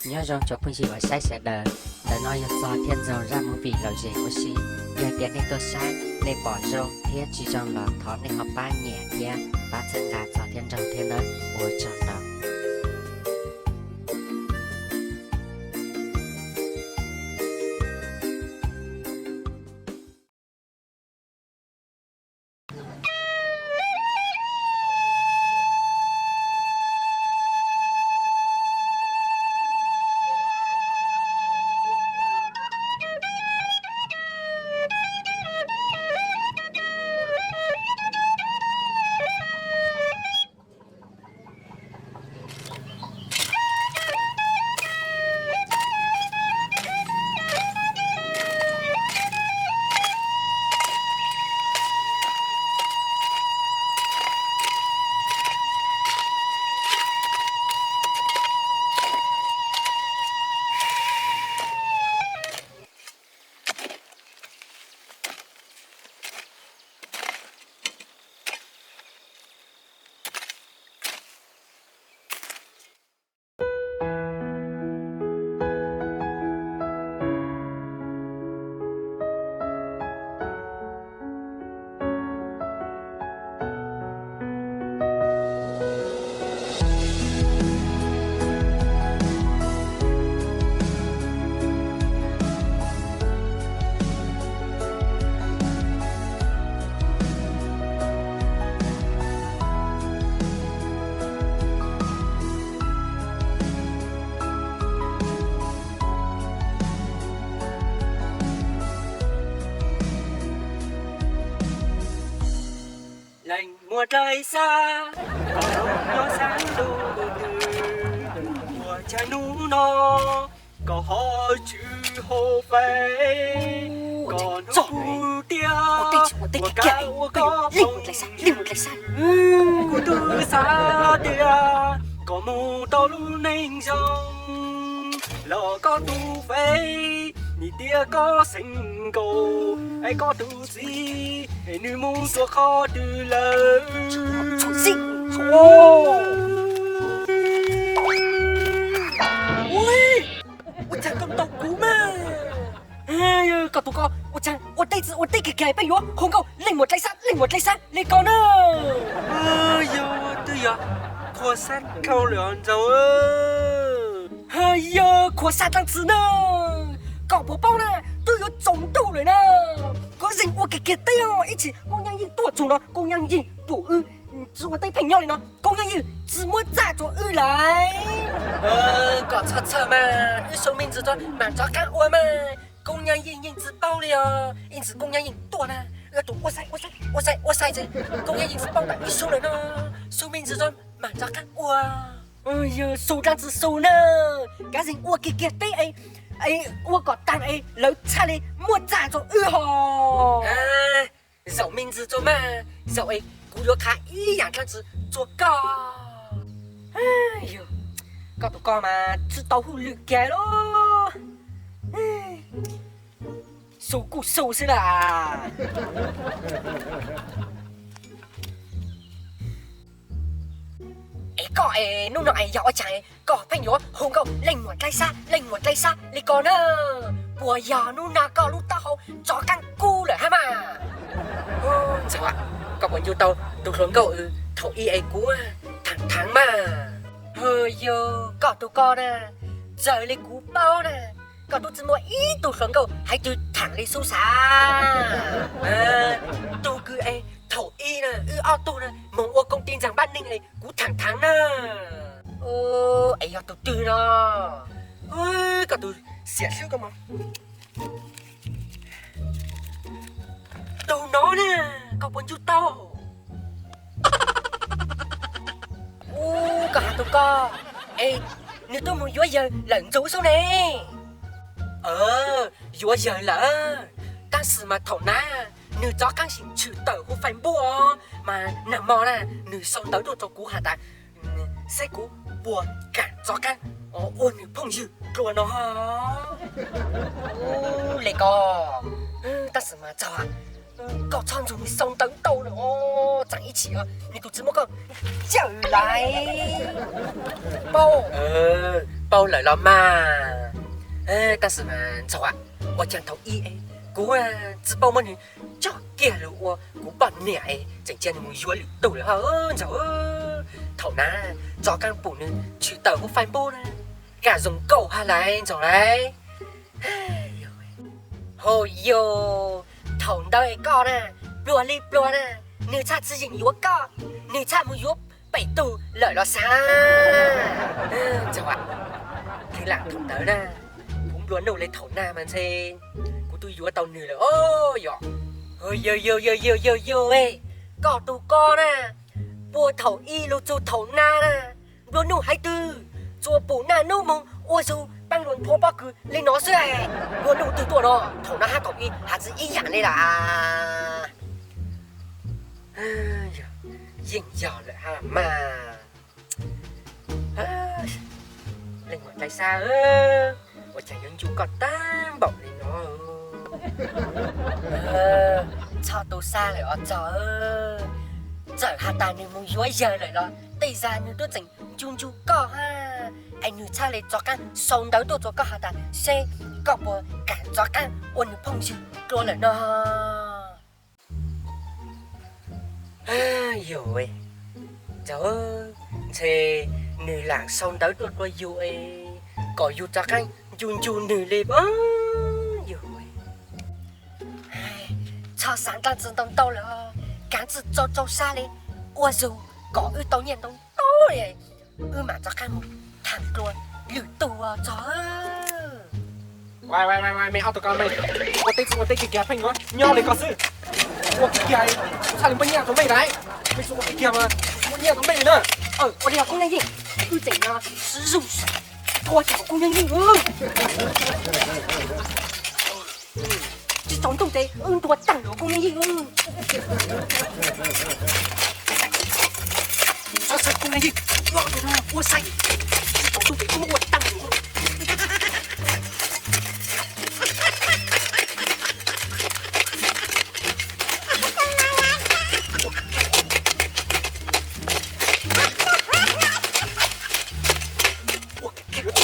Nyob zoo tsoom phooj ywg uas saib sawv daws, ntawm no yog txog thiab ntxoog zaj movie lom zem ua si. Yog tias nej tuaj saib nej pom zoo thiab tsis zoo los thov nej ho pab nyiam thiab pab txhawb nqa txog thiab ntsoog thiab nawb. Ua tsaug ntau. Leej muaj dlaim xab, koj nyob sab ntuj twg? Ua cas hnub no koj ho tshwm hauv Fev, koj hnov kuv tias ua kab ua koj, kuv twb xav tias koj mus tau lub neej zoo los koj tus Fev, nim tias koj xeem nkaus es koj tus txiv es nws mus tuaj qhov twg lawm. Ua cas koj ntaus kuv mas? Koj tus ko ua cas ua tej txwv ua tej kiag kiag pheej yuav hu nkauj leej muam dlaim xab, leej muam dlaim xab li ko na. Yog twb yog khuas xab dhau lawm os ntxawg. Yog khuas xab dlaab tsi na, koj puas paub na, twb yuav tsaus ntuj lawm na, koj yeej ua kiag kiag teb os, ib tsam Koob Nyaj Yeej tuaj txug no Koob Nyaj Yeej pum wb tsi ua teb pheej nyob li no, Koob Nyaj Yeej tsi muab txaj rua wb lawm. Koj txhob txhawj mas, wb sau me ntsis rua mam rov qaab ua mas. Koob Nyaj Yeej yeej tsi paub li os, ib ntsis Koob Nyaj Yeej tuaj na, wb tus ua sai ua sai ua sai ua sai ces Koob Nyaj Yeej tsi paub tas wb sau lawm no, sau me ntsis rua mam rov qaab ua. Yog sau dlaab tsi sau na, koj yeej ua kiag kiag teb es ua kom taag es lawv txhaj li muab txaj rua wb hos. Zaum me ntsis rua mas, zaum es kuv yuav qha ib yaam dlaab tsi rua koj. Yog koj tus ko mas tsi tau hauj lwm kiag lawm. Xu kuj xu xwb las. Es koj es nub no es yog ua caag koj pheej yuav hu nkauj leej muam dlaib sab leej muam dlaib sab li ko na? Puas yog nub no koj lub taub hau rov qaab kub lawm hab mas? Ntxawg, koj puas ncu tau tus hluas nkauj thaum i es kuv thaam thaam mas? Yog koj tus ko na, txawm li kuv paub na, koj tub tsi muaj ib tug hluas nkauj haiv twg thaam li Xub Xav. Tug kws es thaum i na wb ob tug na moog ua koob tij ntxaag npab neej es kuv thaam thaam na. Es yog tug twg no? Koj tus xiam hlwb koj mas. Tug no na, koj puas ncu tau? Ub, koj has tug ko, es nwg tub moog yuav yawg lawm ntxug xwb ne. Yuav yawg lawm, tab sis mas thaum nav nwg rov qaab sim tshwm tawm huv Facebook os, mas nag mo na nwg sau ntawv tuaj rau kuv has tas seb kuv puas kaam rov qaab ua nwg phooj ywg dlua no. Ub, le ko, tab sis mas txog koj txhob nrug nwg sau ntawv ntau lawm os, tsaam ib chim nwg tus tsi muab koj cawm lawm. Paub? paub lawm los mas. Tab sis mas Ntxaug, ua cas thaum ub kuv tsis paub muab nws tso kiag los ua kuv poj niam, tseem cia nws mus yuav lwm tus lawm ho Ntxaug. Thaum na, tso qab pum nws tshwm tawm hauv Facebook na, kam zoo nkauj hab lais Ntxaug lais. Hos yog thaum ntawd es koj na, pluag li pluag na, nws txhaj tsis yeem yuav koj, nws txhaj mus yuav pem tug lawm los xav. Ntxaug, khwv lam thaum ntawd na, kuv nplua nuj li thaum na mas ntshe kuv twb yuav tau nws lawm os yog. Yog yog yog yog yog yog, koj tus koj na, puag thaum ub los txug thaum na na, nplua nuj haiv twg, tsuas pum naj nub moog ua zug paab luas nthuav pob kws li no xwb. Nplua nuj twg tuaj no, thaum na hab thaum ub has txij ib yaam li lawm. Yeej yog lawm hab mas. Leej muam Dlais Xab, ua cas yuav ncu koj tag npaum li no? Txhob tu sab lawm os Ntxaug. Txawm has tas nws mus yuav yawg lawm los tej zag nws twb tseem ncu ncu koj hab, es nws txhaj li rov qaab sau ntawv tuaj rua koj has tas seb koj puas kam rov qaab ua nws phooj ywg dlua lawm no. Yog, Ntxaug, ntshe nws lam sau ntawv tuaj rua yug es kom yug rov qaab ncu ncu nws li. Yog, txhob xav dlaab tsi ntau ntau lawm, kaav tsi txaus rua sab li, ua zug kom wb tau nyiaj ntau ntau li, wb maam rov qaab mus thaam dlua lwm tug Ntxaug. Mej ob tug ko mej ua teb tsi ua teb kiag kiag pheej yuav nyob li ko xwb. Ua kiag kiag txhaj li muaj nyiaj rua mej lawm. Mej tsi ua kiag kiag mas muaj nyiaj rua mej li na. Ua li Koob Leej Yeej, wb tseem sib zug tua cov Koob Leej Yeej. Tsi txaus ntuj ces wb ntua taag lawm Koob Leej Yeej. Saib saib Koob Leej Yeej, ua saib, tsi txaus ntuj ces wb muab ua taag lawm.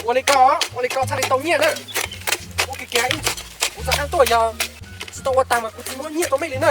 Ua li ko, ua li ko txhaj li tau nyiaj na. Ua kiag kiag, kuv rov qaab tuaj, yog tsi tau ua taag mas kuv tsi muab nyiaj rua mej li na.